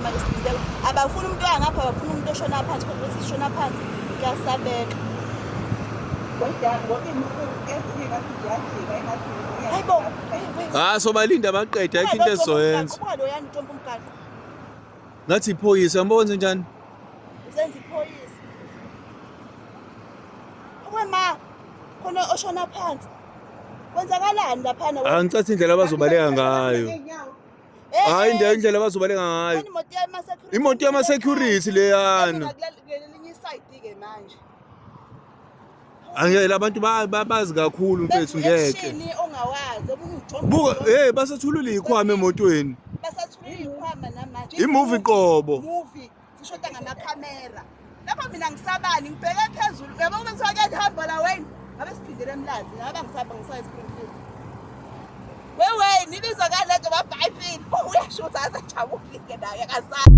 Manje silinde, abafuni umuntu wangapha, abafuna umuntu oshona phansi, kodwa ukuthi sishona phansi kuyasabeka. Hayibo. Ah, sobalinda baqede, ayikho into esizoyenza. Ubuka loyana uJompa umgaqo. Ngathi iphoyisa, yabo wenze njani? Uzenza iphoyisa. Okwema khona oshona phansi. Kwenzakalani laphana? Angicathi indlela abazobaleka ngayo. Hayi, indlela abazobaleka ngayo. Imoto yama-security. Imoto yama-security leyana. Ngelinye i-side-ke manje. Angeke labantu bazi kakhulu, mfethu, ngeke. Action ongawazi, omunye ujomba. Buka, hey, basathulula ikhwama emotweni. Basathulula ikhwama namanje. I-movie qobo. Movie. Sishoda ngamakhamera. Lapho mina ngisabani, ngibheke phezulu. Uyabo uma kuthiwa kuyahamba la wena, ngabe siphindele eMlazi, ngabe ngisahamba ngisaya eSpringfield. Wewe, nibizwa kale nto babhayibhili. Uyashutha asejabulile naye akasali.